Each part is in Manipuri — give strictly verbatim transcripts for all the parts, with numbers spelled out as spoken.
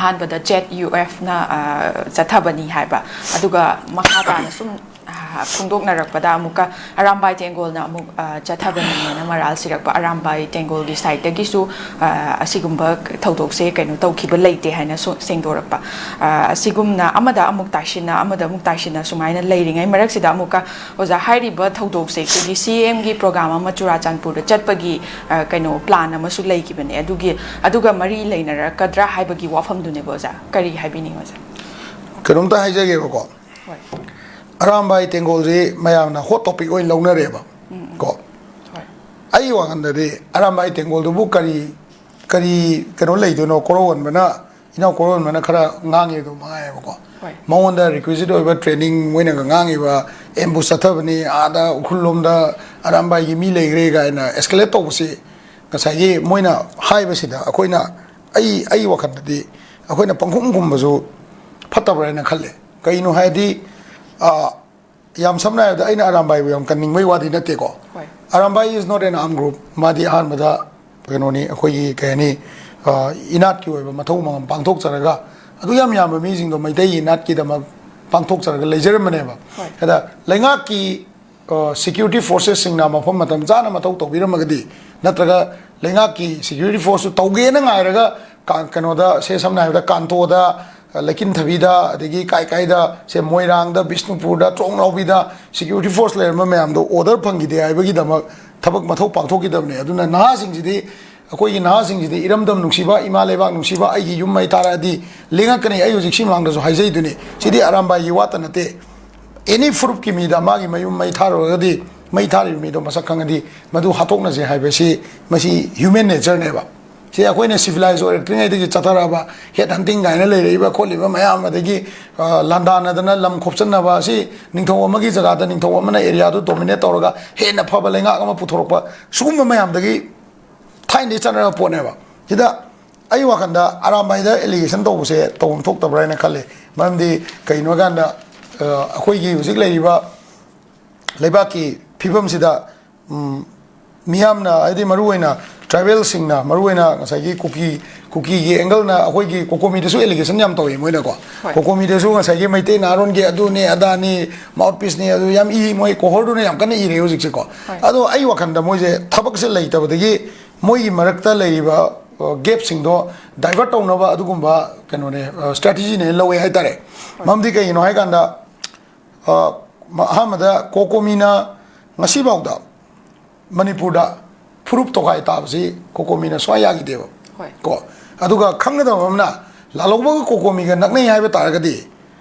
ꯑꯍꯥꯟꯕꯗ ꯖꯦꯠ ꯌꯨ ꯑꯦꯐꯅ ꯆꯠꯊꯕꯅꯤ ꯍꯥꯏꯕ, ꯑꯗꯨꯒ ꯃꯈꯥ ꯇꯥꯅ ꯁꯨꯝ ꯑ, ꯐꯣꯡꯗꯣꯛꯅꯔꯛꯄꯗ ꯑꯃꯨꯛꯀ ꯑꯔꯥꯝꯕꯥꯏ ꯇꯦꯡꯒꯣꯜꯅ ꯑꯃꯨꯛ ꯑ, ꯆꯠꯊꯕꯅꯤꯅ ꯃꯔꯥꯜ ꯁꯤꯔꯛꯄ, ꯑꯔꯥꯝꯕꯥꯏ ꯇꯦꯡꯒꯣꯜꯒꯤ ꯁꯥꯏꯠꯇꯒꯤꯁꯨ ꯑ, ꯑꯁꯤꯒꯨꯝꯕ ꯊꯧꯗꯣꯛꯁꯦ ꯀꯩꯅꯣ ꯇꯧꯈꯤꯕ ꯂꯩꯇꯦ ꯍꯥꯏꯅ ꯁꯨ- ꯁꯦꯡꯗꯣꯔꯛꯄ꯫ ꯑ, ꯑꯁꯤꯒꯨꯝꯅ ꯑꯃꯗ ꯑꯃꯨꯛ ꯇꯥꯏꯁꯤꯟꯅ, ꯑꯃꯗ ꯑꯃꯨꯛ ꯇꯥꯏꯁꯤꯟꯅ ꯁꯨꯃꯥꯏꯅ ꯂꯩꯔꯤꯉꯩ ꯃꯔꯛꯁꯤꯗ ꯑꯃꯨꯛꯀ ꯑꯣꯖꯥ, ꯍꯥꯏꯔꯤꯕ ꯊꯧꯗꯣꯛꯁꯦ ꯑꯩꯈꯣꯏꯒꯤ ꯁꯤ ꯑꯦꯝꯒꯤ ꯄ꯭ꯔꯣꯒ꯭ꯔꯥꯝ ꯑꯃ ꯆꯨꯔꯥꯆꯥꯟꯄꯨꯔꯗ ꯆꯠꯄꯒꯤ ꯑ, ꯀꯩꯅꯣ ꯄ꯭ꯂꯥꯟ ꯑꯃꯁꯨ ꯂꯩꯈꯤꯕꯅꯦ, ꯑꯗꯨꯒꯤ, ꯑꯗꯨꯒ ꯃꯔꯤ ꯂꯩꯅꯔꯛꯀꯗ꯭ꯔꯥ ꯍꯥꯏꯕꯒꯤ ꯋꯥꯐꯝꯗꯨꯅꯦꯕ ꯑꯣꯖꯥ꯫ ꯀꯔꯤ ꯍꯥꯏꯕꯤꯅꯤꯡꯉꯤ ꯑꯣꯖꯥ? ꯀꯩꯅꯣꯝꯇ ꯍꯥꯏꯖꯒꯦꯕꯀꯣ꯫ ꯍꯣꯏ꯫ ꯑꯔꯥꯝꯕꯥꯏ ꯇꯦꯡꯒꯣꯜꯁꯤ ꯃꯌꯥꯝꯅ ꯍꯣꯠ ꯇꯣꯄꯤꯛ ꯑꯣꯏꯅ ꯂꯧꯅꯔꯦꯕ꯫ ꯀꯣ꯫ ꯍꯣꯏ꯫ ꯑꯩꯒꯤ ꯋꯥꯈꯜꯗꯗꯤ ꯑꯔꯥꯝꯕꯥꯏ ꯇꯦꯡꯒꯣꯜꯗꯨꯕꯨ ꯀꯔꯤ ꯀꯔꯤ ꯀꯩꯅꯣ ꯂꯩꯗꯣꯏꯅꯣ? ꯀꯣꯔꯧꯍꯟꯕꯅ, ꯏꯅꯥꯎ ꯀꯣꯔꯧꯍꯟꯕꯅ ꯈꯔ ꯉꯥꯡꯉꯦ ꯑꯗꯨ ꯃꯉꯥꯏꯌꯦꯕꯀꯣ꯫ ꯍꯣꯏ꯫ ꯃꯉꯣꯟꯗ ꯔꯤꯀ꯭ꯋꯤꯖꯤꯠ ꯑꯣꯏꯕ ꯇ꯭ꯔꯦꯅꯤꯡ, ꯃꯣꯏꯅꯒ ꯉꯥꯡꯉꯤꯕ ꯑꯦꯝꯕꯨꯁ ꯆꯠꯊꯕꯅꯤ, ꯑꯥꯗ ꯎꯈ꯭ꯔꯨꯜ ꯂꯣꯝꯗ ꯑꯔꯥꯝꯕꯥꯏꯒꯤ ꯃꯤ ꯂꯩꯈ꯭ꯔꯦ ꯀꯥꯏꯅ ꯑꯦꯁꯀꯦꯂꯦꯠ ꯇꯧꯕꯁꯤ, ꯉꯁꯥꯏꯒꯤ ꯃꯣꯏꯅ ꯍꯥꯏꯕꯁꯤꯗ ꯑꯩꯈꯣꯏꯅ, ꯑꯩ ꯑꯩ ꯋꯥꯈꯜꯗꯗꯤ ꯑꯩꯈꯣꯏꯅ ꯄꯪꯈꯨꯝ ꯈꯨꯝꯕꯁꯨ ꯐꯠꯇꯕ꯭ꯔꯥ ꯍꯥꯏꯅ ꯈꯜꯂꯦ꯫ ꯀꯩꯅꯣ ꯍꯥꯏꯗꯤ, ꯑ, ꯌꯥꯝ ꯁꯝꯅ ꯍꯥꯏꯔꯕꯗ, ꯑꯩꯅ ꯑꯔꯥꯝꯕꯥꯏꯕꯨ ꯌꯥꯝ ꯀꯟꯅꯤꯡꯕꯩ ꯋꯥꯗꯤ ꯅꯠꯇꯦꯀꯣ꯫ ꯍꯣꯏ꯫ Arambai is not an armed group. ꯃꯥꯗꯤ ꯑꯍꯥꯟꯕꯗ ꯀꯩꯅꯣꯅꯤ, ꯑꯩꯈꯣꯏꯒꯤ ꯀꯩ ꯍꯥꯏꯅꯤ, ꯑ, ꯏꯅꯥꯠꯀꯤ ꯑꯣꯏꯕ ꯃꯊꯧ ꯃꯉꯝ ꯄꯥꯡꯊꯣꯛꯆꯔꯒ, ꯑꯗꯨ ꯌꯥꯝ ꯌꯥꯝꯕ ꯃꯤꯁꯤꯡꯗꯣ ꯃꯩꯇꯩꯒꯤ ꯏꯅꯥꯠꯀꯤꯗꯃꯛ ꯄꯥꯡꯊꯣꯛꯆꯔꯒ ꯂꯩꯖꯔꯝꯕꯅꯦꯕ꯫ ꯍꯣꯏ꯫ ꯑꯗ ꯂꯩꯉꯥꯛꯀꯤ, ꯑ, ꯁꯦꯀ꯭ꯌꯨꯔꯤꯇꯤ ꯐꯣꯔꯁꯦꯁꯁꯤꯡꯅ ꯃꯐꯝ ꯃꯇꯝ ꯆꯥꯅ ꯃꯊꯧ ꯇꯧꯕꯤꯔꯝꯃꯒꯗꯤ, ꯅꯠꯇ꯭ꯔꯒ ꯂꯩꯉꯥꯛꯀꯤ ꯁꯦꯀ꯭ꯌꯨꯔꯤꯇꯤ ꯐꯣꯔꯁꯇꯨ ꯇꯧꯒꯦꯅ ꯉꯥꯏꯔꯒ ꯀꯥ-, ꯀꯩꯅꯣꯗ, ꯁꯦ, ꯁꯝꯅ ꯍꯥꯏꯔꯕꯗ ꯀꯥꯟꯇꯣꯗ, ꯂꯩꯀꯤꯟꯊꯕꯤꯗ, ꯑꯗꯒꯤ ꯀꯥꯏ ꯀꯥꯏꯗ, ꯁꯦ, ꯃꯣꯏꯔꯥꯡꯗ, ꯕꯤꯁꯅꯨꯄꯨꯔꯗ, ꯇ꯭ꯔꯣꯡꯂꯥꯎꯕꯤꯗ ꯁꯦꯀ꯭ꯌꯨꯔꯤꯇꯤ ꯐꯣꯔꯁ ꯂꯩꯔꯝꯕ ꯃꯌꯥꯝꯗꯣ ꯑꯣꯔꯗꯔ ꯐꯪꯈꯤꯗꯦ ꯍꯥꯏꯕꯒꯤꯗꯃꯛ ꯊꯕꯛ ꯃꯊꯧ ꯄꯥꯡꯊꯣꯛꯈꯤꯗꯕꯅꯦ꯫ ꯑꯗꯨꯅ ꯅꯍꯥꯁꯤꯡꯁꯤꯗꯤ, ꯑꯩꯈꯣꯏꯒꯤ ꯅꯍꯥꯁꯤꯡꯁꯤꯗꯤ ꯏꯔꯝꯗꯝ ꯅꯨꯡꯁꯤꯕ, ꯏꯃꯥ ꯂꯩꯕꯥꯛ ꯅꯨꯡꯁꯤꯕ, ꯑꯩꯒꯤ ꯌꯨꯝ ꯃꯩ ꯊꯥꯔꯛꯑꯗꯤ ꯂꯦꯡꯉꯛꯀꯅꯤ꯫ ꯑꯩ ꯍꯧꯖꯤꯛ ꯁꯤ ꯃꯃꯥꯡꯗꯁꯨ ꯍꯥꯏꯖꯩꯗꯨꯅꯤ, ꯁꯤꯗꯤ ꯑꯔꯥꯝꯕꯥꯏꯒꯤ ꯋꯥꯇ ꯅꯠꯇꯦ꯫ ꯑꯦꯅꯤ ꯐꯨꯔꯨꯞꯀꯤ ꯃꯤꯗ ꯃꯥꯒꯤ ꯃꯌꯨꯝ ꯃꯩ ꯊꯥꯔꯨꯔꯒꯗꯤ, ꯃꯩ ꯊꯥꯔꯤꯕ ꯃꯤꯗꯣ ꯃꯁꯛ ꯈꯪꯉꯗꯤ ꯃꯗꯨ ꯍꯥꯠꯇꯣꯛꯅꯁꯦ ꯍꯥꯏꯕꯁꯤ, ꯃꯁꯤ ꯍ꯭ꯌꯨꯃꯦꯟ ꯅꯦꯆꯔꯅꯦꯕ꯫ ꯁꯤ ꯑꯩꯈꯣꯏꯅ ꯁꯤꯚꯤꯂꯥꯏꯁ ꯑꯣꯏꯔꯛꯇ꯭ꯔꯤꯉꯩꯗꯒꯤ ꯆꯠꯊꯔꯛꯑꯕ, ꯍꯦꯠ ꯍꯟꯇꯤꯡ ꯀꯥꯏꯅ ꯂꯩꯔꯛꯏꯕ ꯈꯣꯠꯂꯤꯕ ꯃꯌꯥꯝ, ꯑꯗꯒꯤ, ꯑ, ꯂꯥꯟꯗꯥꯅꯗꯅ ꯂꯝ ꯈꯣꯞꯆꯟꯅꯕ, ꯑꯁꯤ ꯅꯤꯡꯊꯧ ꯑꯃꯒꯤ ꯖꯒꯥꯗ ꯅꯤꯡꯊꯧ ꯑꯃꯅ ꯑꯦꯔꯤꯌꯥꯗꯨ ꯗꯣꯃꯤꯅꯦꯠ ꯇꯧꯔꯒ ꯍꯦꯟꯅ ꯐꯕ ꯂꯩꯉꯥꯛ ꯑꯃ ꯄꯨꯊꯣꯔꯛꯄ, ꯁꯤꯒꯨꯝꯕ ꯃꯌꯥꯝꯗꯒꯤ ꯊꯥꯏꯅꯗꯒꯤ ꯆꯠꯅꯔꯕ ꯄꯣꯠꯅꯦꯕ꯫ ꯁꯤꯗ ꯑꯩ ꯋꯥꯈꯜꯗ ꯑꯔꯥꯝꯕꯥꯏꯗ ꯑꯦꯂꯤꯒꯦꯁꯟ ꯇꯧꯕꯁꯦ ꯇꯧꯐꯝ ꯊꯣꯛꯇꯕ꯭ꯔꯥ ꯍꯥꯏꯅ ꯈꯜꯂꯤ꯫ ꯃꯔꯝꯗꯤ ꯀꯩꯒꯤꯅꯣ ꯍꯥꯏ ꯀꯥꯟꯗ, ꯑ, ꯑꯩꯈꯣꯏꯒꯤ ꯍꯧꯖꯤꯛ ꯂꯩꯔꯤꯕ ꯂꯩꯕꯥꯛꯀꯤ ꯐꯤꯕꯝꯁꯤꯗ, ꯎꯝ, ꯃꯤꯌꯥꯝꯅ, ꯍꯥꯏꯗꯤ ꯃꯔꯨꯑꯣꯏꯅ ꯇ꯭ꯔꯥꯏꯕꯦꯜꯁꯤꯡꯅ, ꯃꯔꯨꯑꯣꯏꯅ ꯉꯁꯥꯏꯒꯤ ꯀꯨꯀꯤ, ꯀꯨꯀꯤꯒꯤ ꯑꯦꯡꯒꯜꯅ ꯑꯩꯈꯣꯏꯒꯤ ꯀꯣꯀꯣꯃꯤꯗꯁꯨ ꯑꯦꯂꯤꯒꯦꯁꯟ ꯌꯥꯝ ꯇꯧꯋꯤ ꯃꯣꯏꯅꯀꯣ꯫ ꯍꯣꯏ꯫ ꯀꯣꯀꯣꯃꯤꯗꯁꯨ ꯉꯁꯥꯏꯒꯤ ꯃꯩꯇꯩ ꯅꯍꯥꯔꯣꯟꯒꯤ ꯑꯗꯨꯅꯤ ꯑꯗꯥꯅꯤ, ꯃꯥꯎꯠ ꯄꯤꯁꯅꯤ, ꯑꯗꯨ ꯌꯥꯝ ꯏ, ꯃꯣꯏ ꯀꯣꯍꯣꯔꯗꯨꯅ ꯌꯥꯝ ꯀꯟꯅ ꯏꯔꯦ ꯍꯧꯖꯤꯛꯁꯦꯀꯣ꯫ ꯍꯣꯏ꯫ ꯑꯗꯣ ꯑꯩ ꯋꯥꯈꯜꯗ ꯃꯣꯏꯁꯦ ꯊꯕꯛꯁꯦ ꯂꯩꯇꯕꯗꯒꯤ ꯃꯣꯏꯒꯤ ꯃꯔꯛꯇ ꯂꯩꯔꯤꯕ ꯒꯦꯞꯁꯤꯡꯗꯣ ꯗꯥꯏꯚꯔꯠ ꯇꯧꯅꯕ ꯑꯗꯨꯒꯨꯝꯕ ꯀꯩꯅꯣꯅꯦ, ꯁ꯭ꯇ꯭ꯔꯦꯇꯦꯖꯤꯅꯦ ꯂꯧꯋꯦ ꯍꯥꯏꯇꯥꯔꯦ꯫ ꯃꯔꯝꯗꯤ ꯀꯩꯒꯤꯅꯣ ꯍꯥꯏꯀꯥꯟꯗ, ꯑ, ꯑꯍꯥꯟꯕꯗ ꯀꯣꯀꯣꯃꯤꯅ ꯉꯁꯤꯐꯥꯎꯗ ꯃꯅꯤꯄꯨꯔꯗ ꯐꯨꯔꯨꯞ ꯇꯣꯈꯥꯏ ꯇꯥꯕꯁꯤ ꯀꯣꯀꯣꯃꯤꯅ ꯁꯨꯡꯌꯥ ꯌꯥꯈꯤꯗꯦꯕ꯫ ꯍꯣꯏ꯫ ꯀꯣ, ꯑꯗꯨꯒ ꯈꯪꯒꯗꯕ ꯑꯃꯅ, ꯂꯥꯂꯧꯕꯒ ꯀꯣꯀꯣꯃꯤꯒ ꯅꯛꯅꯩ ꯍꯥꯏꯕ ꯇꯥꯔꯒꯗꯤ,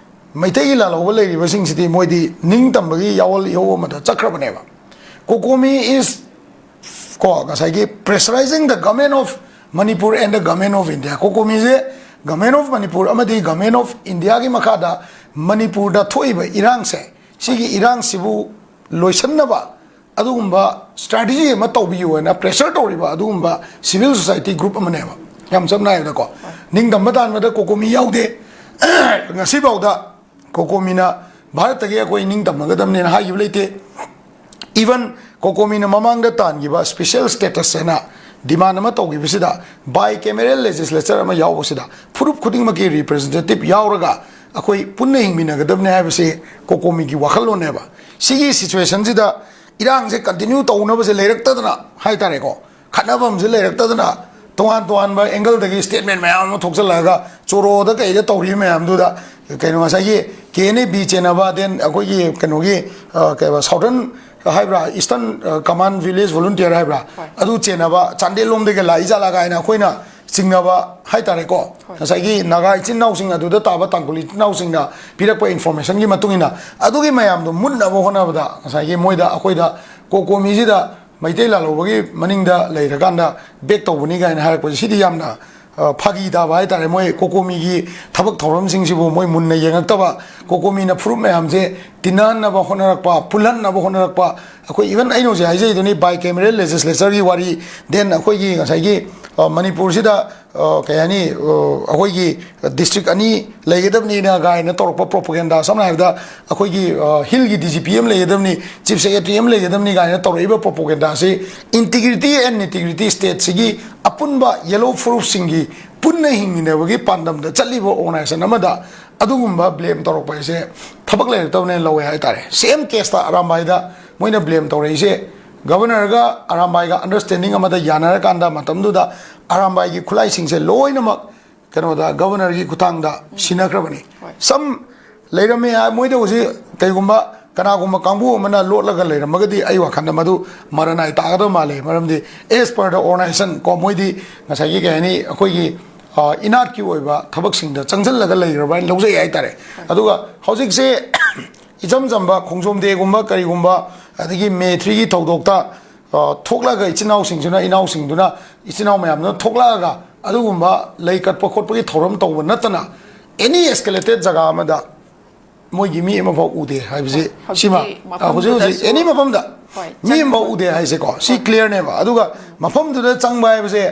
ꯃꯩꯇꯩꯒꯤ ꯂꯥꯂꯧꯕ ꯂꯩꯔꯤꯕꯁꯤꯡꯁꯤꯗꯤ ꯃꯣꯏꯗꯤ ꯅꯤꯡꯇꯝꯕꯒꯤ ꯌꯥꯑꯣꯜ ꯏꯍꯧ ꯑꯃꯗ ꯆꯠꯈ꯭ꯔꯕꯅꯦꯕ꯫ ꯀꯣꯀꯣꯃꯤ is, ꯀꯣ, ꯉꯁꯥꯏꯒꯤ pressurizing the government of Manipur and the government of India꯫ ꯀꯣꯀꯣꯃꯤꯁꯦ Government of Manipur ꯑꯃꯗꯤ Government of Indiaꯒꯤ ꯃꯈꯥꯗ ꯃꯅꯤꯄꯨꯔꯗ ꯊꯣꯛꯏꯕ ꯏꯔꯥꯡꯁꯦ, ꯁꯤꯒꯤ ꯏꯔꯥꯡꯁꯤꯕꯨ ꯂꯣꯏꯁꯤꯟꯅꯕ ꯑꯗꯨꯒꯨꯝꯕ ꯁ꯭ꯇ꯭ꯔꯦꯇꯦꯖꯤ ꯑꯃ ꯇꯧꯕꯤꯌꯨ ꯍꯥꯏꯅ ꯄ꯭ꯔꯦꯁꯔ ꯇꯧꯔꯤꯕ ꯑꯗꯨꯒꯨꯝꯕ ꯁꯤꯚꯤꯜ ꯁꯣꯁꯥꯏꯇꯤ ꯒ꯭ꯔꯨꯞ ꯑꯃꯅꯦꯕ꯫ ꯌꯥꯝ ꯁꯝꯅ ꯍꯥꯏꯔꯕꯗꯀꯣ, ꯅꯤꯡꯇꯝꯕ ꯇꯥꯟꯕꯗ ꯀꯣꯀꯣꯃꯤ ꯌꯥꯎꯗꯦ꯫ ꯉꯁꯤꯐꯥꯎꯗ ꯀꯣꯀꯣꯃꯤꯅ ꯚꯥꯔꯠꯇꯒꯤ ꯑꯩꯈꯣꯏ ꯅꯤꯡꯇꯝꯃꯒꯗꯕꯅꯦꯅ ꯍꯥꯏꯈꯤꯕ ꯂꯩꯇꯦ꯫ ꯏꯚꯟ ꯀꯣꯀꯣꯃꯤꯅ ꯃꯃꯥꯡꯗ ꯇꯥꯟꯈꯤꯕ ꯁ꯭ꯄꯦꯁꯤꯌꯦꯜ ꯁ꯭ꯇꯦꯇꯁ ꯍꯥꯏꯅ ꯗꯤꯃꯥꯟ ꯑꯃ ꯇꯧꯈꯤꯕꯁꯤꯗ, ꯕꯥꯏ ꯀꯦꯃꯦꯔꯦꯜ ꯂꯦꯖꯤꯁꯂꯦꯆꯔ ꯑꯃ ꯌꯥꯎꯕꯁꯤꯗ ꯐꯨꯔꯨꯞ ꯈꯨꯗꯤꯡꯃꯛꯀꯤ ꯔꯤꯄ꯭ꯔꯖꯦꯟꯇꯦꯇꯤꯚ ꯌꯥꯎꯔꯒ ꯑꯩꯈꯣꯏ ꯄꯨꯟꯅ ꯍꯤꯡꯃꯤꯟꯅꯒꯗꯕꯅꯦ ꯍꯥꯏꯕꯁꯤ ꯀꯣꯀꯣꯃꯤꯒꯤ ꯋꯥꯈꯜꯂꯣꯟꯅꯦꯕ꯫ ꯁꯤꯒꯤ ꯁꯤꯆꯨꯋꯦꯁꯟꯁꯤꯗ ꯏꯔꯥꯡꯁꯦ ꯀꯟꯇꯤꯅ꯭ꯌꯨ ꯇꯧꯅꯕꯁꯦ ꯂꯩꯔꯛꯇꯗꯅ ꯍꯥꯏꯇꯥꯔꯦꯀꯣ, ꯈꯠꯅꯐꯝꯁꯦ ꯂꯩꯔꯛꯇꯗꯅ ꯇꯣꯉꯥꯟ ꯇꯣꯉꯥꯟꯕ ꯑꯦꯡꯒꯜꯗꯒꯤ ꯁ꯭ꯇꯦꯠꯃꯦꯟ ꯃꯌꯥꯝ ꯑꯃ ꯊꯣꯛꯆꯜꯂꯛꯑꯒ ꯆꯣꯔꯣꯗ ꯀꯩꯗ ꯇꯧꯔꯤꯕ ꯃꯌꯥꯝꯗꯨꯗ, ꯀꯩꯅꯣ, ꯉꯁꯥꯏꯒꯤ ꯀꯦ ꯑꯦꯟ ꯑꯦ ꯕꯤ ꯆꯦꯟꯅꯕ, then ꯑꯩꯈꯣꯏꯒꯤ ꯀꯩꯅꯣꯒꯤ, ꯑ, ꯀꯩꯕ, ꯁꯥꯎꯗꯔꯟ ꯍꯥꯏꯕ꯭ꯔꯥ, ꯏꯁꯇꯔꯟ, ꯑ, ꯀꯃꯥꯟ ꯚꯤꯂꯦꯖ ꯚꯣꯂꯨꯟꯇꯤꯌꯔ ꯍꯥꯏꯕ꯭ꯔꯥ, ꯍꯣꯏ꯫ ꯑꯗꯨ ꯆꯦꯟꯅꯕ, ꯆꯥꯟꯗꯦꯜ ꯂꯣꯝꯗꯒꯤ ꯂꯥꯛꯏ ꯖꯥꯠꯂꯥ ꯀꯥꯏꯅ ꯑꯩꯈꯣꯏꯅ ꯆꯤꯡꯅꯕ ꯍꯥꯏꯇꯥꯔꯦꯀꯣ꯫ ꯍꯣꯏ꯫ ꯉꯁꯥꯏꯒꯤ ꯅꯥꯒꯥ ꯏꯆꯤꯟ ꯏꯅꯥꯎꯁꯤꯡ ꯑꯗꯨꯗ ꯇꯥꯕ ꯇꯥꯡꯈꯨꯜ ꯏꯆꯤꯟ ꯏꯅꯥꯎꯁꯤꯡꯅ ꯄꯤꯔꯛꯄ ꯏꯟꯐꯣꯔꯃꯦꯁꯟꯒꯤ ꯃꯇꯨꯡ ꯏꯟꯅ, ꯑꯗꯨꯒꯤ ꯃꯌꯥꯝꯗꯣ ꯃꯨꯠꯅꯕ ꯍꯣꯠꯅꯕꯗ ꯉꯁꯥꯏꯒꯤ ꯃꯣꯏꯗ, ꯑꯩꯈꯣꯏꯗ ꯀꯣꯀꯣꯃꯤꯁꯤꯗ ꯃꯩꯇꯩ ꯂꯥꯜꯍꯧꯕꯒꯤ ꯃꯅꯤꯡꯗ ꯂꯩꯔꯀꯥꯟꯗ ꯕꯦꯛ ꯇꯧꯕꯅꯤ ꯀꯥꯏꯅ ꯍꯥꯏꯔꯛꯄꯁꯦ, ꯁꯤꯗꯤ ꯌꯥꯝꯅ, ꯑ, ꯐꯥꯒꯤ ꯇꯥꯕ ꯍꯥꯏꯇꯥꯔꯦ꯫ ꯃꯣꯏ ꯀꯣꯀꯣꯃꯤꯒꯤ ꯊꯕꯛ ꯊꯧꯔꯝꯁꯤꯡꯁꯤꯕꯨ ꯃꯣꯏ ꯃꯨꯟꯅ ꯌꯦꯡꯉꯛꯇꯕ, ꯀꯣꯀꯣꯃꯤꯅ ꯐꯨꯔꯨꯞ ꯃꯌꯥꯝꯁꯦ ꯇꯤꯟꯅꯍꯟꯅꯕ ꯍꯣꯠꯅꯔꯛꯄ, ꯄꯨꯜꯍꯟꯅꯕ ꯍꯣꯠꯅꯔꯛꯄ, ꯑꯩꯈꯣꯏ ꯏꯚꯟ ꯑꯩꯅ ꯍꯧꯖꯤꯛ ꯍꯥꯏꯖꯔꯤꯗꯨꯅꯤ, ꯕꯥꯏ ꯀꯦꯃꯦꯔꯦꯜ ꯂꯦꯖꯤꯁꯂꯦꯆꯔꯒꯤ ꯋꯥꯔꯤ, then ꯑꯩꯈꯣꯏꯒꯤ ꯉꯁꯥꯏꯒꯤ, ꯑ, ꯃꯅꯤꯄꯨꯔꯁꯤꯗ ꯑ, ꯀꯩ ꯍꯥꯏꯅꯤ, ꯑ, ꯑꯩꯈꯣꯏꯒꯤ ꯗꯤꯁꯇ꯭ꯔꯤꯛ ꯑꯅꯤ ꯂꯩꯒꯗꯕꯅꯤꯅ ꯀꯥꯏꯅ ꯇꯧꯔꯛꯄ ꯄ꯭ꯔꯣꯄꯣꯒꯦꯟꯗꯥ, ꯁꯝꯅ ꯍꯥꯏꯔꯕꯗ ꯑꯩꯈꯣꯏꯒꯤ, ꯑ, ꯍꯤꯜꯒꯤ ꯗꯤ ꯖꯤ ꯄꯤ ꯑꯃ ꯂꯩꯒꯗꯕꯅꯤ, ꯆꯤꯐ ꯁꯦꯀ꯭ꯔꯦꯇꯔꯤ ꯑꯃ ꯂꯩꯒꯗꯕꯅꯤ ꯀꯥꯏꯅ ꯇꯧꯔꯛꯏꯕ ꯄ꯭ꯔꯣꯄꯣꯒꯦꯟꯗꯥꯁꯤ ꯏꯟꯇꯤꯒ꯭ꯔꯤꯇꯤ ꯑꯦꯟ ꯅꯤꯇꯤꯒ꯭ꯔꯤꯇꯤ ꯁ꯭ꯇꯦꯠꯁꯤꯒꯤ ꯑꯄꯨꯟꯕ ꯌꯦꯂꯣ ꯐꯨꯔꯨꯞꯁꯤꯡꯒꯤ ꯄꯨꯟꯅ ꯍꯤꯡꯃꯤꯟꯅꯕꯒꯤ ꯄꯥꯟꯗꯝꯗ ꯆꯠꯂꯤꯕ ꯑꯣꯔꯒꯅꯥꯏꯖꯦꯁꯟ ꯑꯃꯗ ꯑꯗꯨꯒꯨꯝꯕ ꯕ꯭ꯂꯦꯝ ꯇꯧꯔꯛꯄ ꯍꯥꯏꯁꯦ ꯊꯕꯛ ꯂꯩꯔꯛꯇꯕꯅꯦꯅ ꯂꯧꯋꯦ ꯍꯥꯏꯇꯥꯔꯦ꯫ ꯁꯦꯝ ꯀꯦꯁꯇ ꯑꯔꯥꯝꯕꯥꯏꯗ ꯃꯣꯏꯅ ꯕ꯭ꯂꯦꯝ ꯇꯧꯔꯛꯏꯁꯦ, ꯒꯕꯔꯅꯔꯒ ꯑꯔꯥꯝꯕꯥꯏꯒ ꯑꯟꯗꯔꯁ꯭ꯇꯦꯟꯗꯤꯡ ꯑꯃꯗ ꯌꯥꯅꯔꯀꯥꯟꯗ ꯃꯇꯝꯗꯨꯗ ꯑꯔꯥꯝꯕꯥꯏꯒꯤ ꯈꯨꯠꯂꯥꯏꯁꯤꯡꯁꯦ ꯂꯣꯏꯅꯃꯛ ꯀꯩꯅꯣꯗ, ꯒꯕꯔꯅꯔꯒꯤ ꯈꯨꯠꯊꯥꯡꯗ ꯁꯤꯟꯅꯈ꯭ꯔꯕꯅꯤ꯫ ꯁꯝ ꯂꯩꯔꯝꯃꯦ ꯍꯥꯏ, ꯃꯣꯏꯗ ꯍꯧꯖꯤꯛ ꯀꯩꯒꯨꯝꯕ ꯀꯅꯥꯒꯨꯝꯕ ꯀꯥꯡꯕꯨ ꯑꯃꯅ ꯂꯣꯠꯂꯒ ꯂꯩꯔꯝꯃꯒꯗꯤ ꯑꯩ ꯋꯥꯈꯜꯗ ꯃꯗꯨ ꯃꯔꯅꯥꯏ ꯇꯥꯒꯗꯕ ꯃꯥꯜꯂꯦ꯫ ꯃꯔꯝꯗꯤ as per the organization ꯀꯣ, ꯃꯣꯏꯗꯤ ꯉꯁꯥꯏꯒꯤ ꯀꯩ ꯍꯥꯏꯅꯤ, ꯑꯩꯈꯣꯏꯒꯤ, ꯑ, ꯏꯅꯥꯠꯀꯤ ꯑꯣꯏꯕ ꯊꯕꯛꯁꯤꯡꯗ ꯆꯪꯁꯤꯜꯂꯒ ꯂꯩꯈ꯭ꯔꯕ ꯍꯥꯏꯅ ꯂꯧꯖꯩ ꯍꯥꯏꯇꯥꯔꯦ꯫ ꯑꯗꯨꯒ ꯍꯧꯖꯤꯛꯁꯦ ꯏꯆꯝ ꯆꯝꯕ ꯈꯣꯡꯖꯣꯝ ꯗꯦꯒꯨꯝꯕ ꯀꯔꯤꯒꯨꯝꯕ, ꯑꯗꯒꯤ ꯃꯦ ꯊ꯭ꯔꯤꯒꯤ ꯊꯧꯗꯣꯛꯇ, ꯑ, ꯊꯣꯛꯂꯛꯑꯒ ꯏꯆꯤꯟ ꯏꯅꯥꯎꯁꯤꯡꯁꯤꯅ, ꯏꯅꯥꯎꯁꯤꯡꯗꯨꯅ, ꯏꯆꯤꯟ ꯏꯅꯥꯎ ꯃꯌꯥꯝꯗꯨꯅ ꯊꯣꯛꯂꯛꯑꯒ ꯑꯗꯨꯒꯨꯝꯕ ꯂꯩ ꯀꯠꯄ ꯈꯣꯠꯄꯒꯤ ꯊꯧꯔꯝ ꯇꯧꯕ ꯅꯠꯇꯅ, ꯑꯦꯅꯤ ꯑꯦꯁꯀꯦꯂꯦꯇꯦꯠ ꯖꯒꯥ ꯑꯃꯗ ꯃꯣꯏꯒꯤ ꯃꯤ ꯑꯃꯐꯥꯎ ꯎꯗꯦ ꯍꯥꯏꯕꯁꯤ ꯍꯣꯏ, ꯁꯤꯃ, ꯍꯧꯖꯤꯛꯀꯤ ꯑ, ꯍꯧꯖꯤꯛ ꯍꯧꯖꯤꯛ ꯃꯐꯝꯗꯨꯗꯁꯨ ꯑꯦꯅꯤ ꯃꯐꯝꯗ ꯍꯣꯏ, ꯃꯤ ꯑꯃꯐꯥꯎ ꯆꯪꯕ ꯎꯗꯦ ꯍꯥꯏꯁꯦꯀꯣ, ꯁꯤ ꯍꯣꯏ꯫ ꯀ꯭ꯂꯤꯌꯔꯅꯦꯕ꯫ ꯑꯗꯨꯒ ꯃꯐꯝꯗꯨꯗ ꯆꯪꯕ ꯍꯥꯏꯕꯁꯦ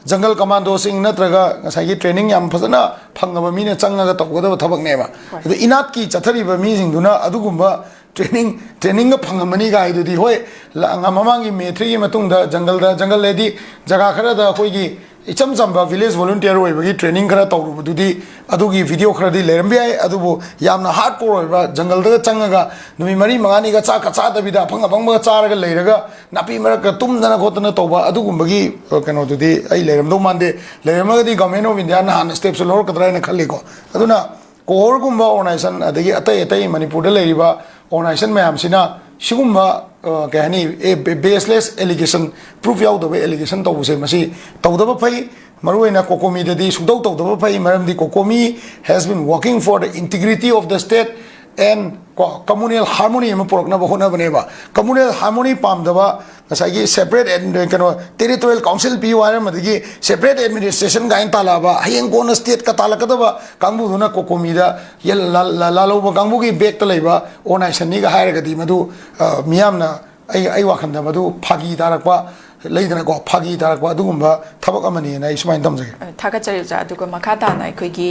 ꯖꯪꯒꯜ ꯀꯃꯥꯟꯗꯣꯁꯤꯡ ꯅꯠꯇ꯭ꯔꯒ ꯉꯁꯥꯏꯒꯤ ꯇ꯭ꯔꯦꯅꯤꯡ ꯌꯥꯝ ꯐꯖꯅ ꯐꯪꯉꯕ ꯃꯤꯅ ꯆꯪꯉꯒ ꯇꯧꯒꯗꯕ ꯊꯕꯛꯅꯦꯕ꯫ ꯍꯣꯏ꯫ ꯑꯗꯣ ꯏꯅꯥꯠꯀꯤ ꯆꯠꯊꯔꯤꯕ ꯃꯤꯁꯤꯡꯗꯨꯅ ꯑꯗꯨꯒꯨꯝꯕ ꯇ꯭ꯔꯦꯅꯤꯡ, ꯇ꯭ꯔꯦꯅꯤꯡꯒ ꯐꯪꯉꯝꯃꯅꯤ ꯀꯥꯏꯗꯨꯗꯤ, ꯍꯣꯏ, ꯂ-, ꯉ-, ꯃꯃꯥꯡꯒꯤ ꯃꯦ ꯊ꯭ꯔꯤꯒꯤ ꯃꯇꯨꯡꯗ ꯖꯪꯒꯜꯗ, ꯖꯪꯒꯜ ꯍꯥꯏꯗꯤ ꯖꯒꯥ ꯈꯔꯗ ꯑꯩꯈꯣꯏꯒꯤ ꯏꯆꯝ ꯆꯝꯕ ꯚꯤꯂꯦꯖ ꯚꯣꯂꯨꯟꯇꯤꯌꯔ ꯑꯣꯏꯕꯒꯤ ꯇ꯭ꯔꯦꯅꯤꯡ ꯈꯔ ꯇꯧꯔꯨꯕꯗꯨꯗꯤ, ꯑꯗꯨꯒꯤ ꯚꯤꯗꯤꯑꯣ ꯈꯔꯗꯤ ꯂꯩꯔꯝꯕ ꯌꯥꯏ꯫ ꯑꯗꯨꯕꯨ ꯌꯥꯝꯅ ꯍꯥꯔꯗ ꯀꯣꯔ ꯑꯣꯏꯕ, ꯖꯪꯒꯜꯗꯒ ꯆꯪꯉꯒ ꯅꯨꯃꯤꯠ ꯃꯔꯤ ꯃꯉꯥꯅꯤꯒ ꯆꯥꯛꯀ ꯆꯥꯗꯕꯤꯗ ꯑꯐꯪ ꯑꯐꯪꯕꯒ ꯆꯥꯔꯒ ꯂꯩꯔꯒ ꯅꯥꯄꯤ ꯃꯔꯛꯇ ꯇꯨꯝꯗꯅ ꯈꯣꯠꯇꯅ ꯇꯧꯕ ꯑꯗꯨꯒꯨꯝꯕꯒꯤ, ꯑ, ꯀꯩꯅꯣꯗꯨꯗꯤ ꯑꯩ ꯂꯩꯔꯝꯗꯧ ꯃꯥꯟꯗꯦ꯫ ꯂꯩꯔꯝꯃꯒꯗꯤ ꯒꯚꯔꯟꯃꯦꯟ ꯑꯣꯐ ꯏꯟꯗꯤꯌꯥꯅ ꯍꯥꯟꯅ ꯁ꯭ꯇꯦꯞꯁꯨ ꯂꯧꯔꯛꯀꯗ꯭ꯔꯥ ꯍꯥꯏꯅ ꯈꯜꯂꯤꯀꯣ꯫ ꯑꯗꯨꯅ ꯀꯣꯍꯣꯔꯒꯨꯝꯕ ꯑꯣꯔꯒꯅꯥꯏꯖꯦꯁꯟ, ꯑꯗꯒꯤ ꯑꯇꯩ ꯑꯇꯩ ꯃꯅꯤꯄꯨꯔꯗ ꯂꯩꯔꯤꯕ ꯑꯣꯔꯒꯅꯥꯏꯖꯦꯁꯟ ꯃꯌꯥꯝꯁꯤꯅ ꯁꯤꯒꯨꯝꯕ, ꯑ, ꯀꯩ ꯍꯥꯏꯅꯤ, ꯑꯦ, ꯕꯦ-, ꯕꯦꯁꯂꯦꯁ ꯑꯦꯂꯤꯒꯦꯁꯟ, ꯄ꯭ꯔꯨꯐ ꯌꯥꯎꯗꯕ ꯑꯦꯂꯤꯒꯦꯁꯟ ꯇꯧꯕꯁꯦ, ꯃꯁꯤ ꯇꯧꯗꯕ ꯐꯩ꯫ ꯃꯔꯨꯑꯣꯏꯅ ꯀꯣꯀꯣꯃꯤꯗꯗꯤ ꯁꯨꯡꯇꯧ ꯇꯧꯗꯕ ꯐꯩ, ꯃꯔꯝꯗꯤ ꯀꯣꯀꯣꯃꯤ has been working for the integrity of the state and ꯀꯣ, communal harmony ꯑꯃ ꯄꯨꯔꯛꯅꯕ ꯍꯣꯠꯅꯕꯅꯦꯕ꯫ Communal harmony ꯄꯥꯝꯗꯕ, ꯉꯁꯥꯏꯒꯤ ꯁꯦꯄꯔꯦꯠ ꯑꯦꯗ-, ꯀꯩꯅꯣ, ꯇꯦꯔꯤꯇꯣꯔꯤꯌꯦꯜ ꯀꯥꯎꯟꯁꯤꯜ ꯄꯤꯌꯨ ꯍꯥꯏꯔꯝꯕꯗꯒꯤ ꯁꯦꯄꯔꯦꯠ ꯑꯦꯗꯃꯤꯅꯤꯁꯇ꯭ꯔꯦꯁꯟ ꯀꯥꯏꯅ ꯇꯥꯜꯂꯛꯑꯕ, ꯍꯌꯦꯡ ꯀꯣꯟꯅ ꯁ꯭ꯇꯦꯠꯀ ꯇꯥꯜꯂꯛꯀꯗꯕ ꯀꯥꯡꯕꯨꯗꯨꯅ ꯀꯣꯀꯣꯃꯤꯗ ꯌꯦꯜ-, ꯂꯥ-, ꯂꯥ-, ꯂꯥꯜꯍꯧꯕ ꯀꯥꯡꯕꯨꯒꯤ ꯕꯦꯛꯇ ꯂꯩꯕ ꯑꯣꯔꯒꯅꯥꯏꯖꯦꯁꯟꯅꯤꯒ ꯍꯥꯏꯔꯒꯗꯤ ꯃꯗꯨ, ꯑ, ꯃꯤꯌꯥꯝꯅ, ꯑꯩ, ꯑꯩ ꯋꯥꯈꯜꯗ ꯃꯗꯨ ꯐꯥꯒꯤ ꯇꯥꯔꯛꯄ, ꯂꯩꯗꯅꯀꯣ, ꯐꯥꯒꯤ ꯇꯥꯔꯛꯄ ꯑꯗꯨꯒꯨꯝꯕ ꯊꯕꯛ ꯑꯃꯅꯦꯅ ꯑꯩ ꯁꯨꯃꯥꯏꯅ ꯊꯝꯖꯒꯦ꯫ ꯊꯥꯒꯠꯆꯔꯤ ꯑꯣꯖꯥ꯫ ꯑꯗꯨꯒ ꯃꯈꯥ ꯇꯥꯅ ꯑꯩꯈꯣꯏꯒꯤ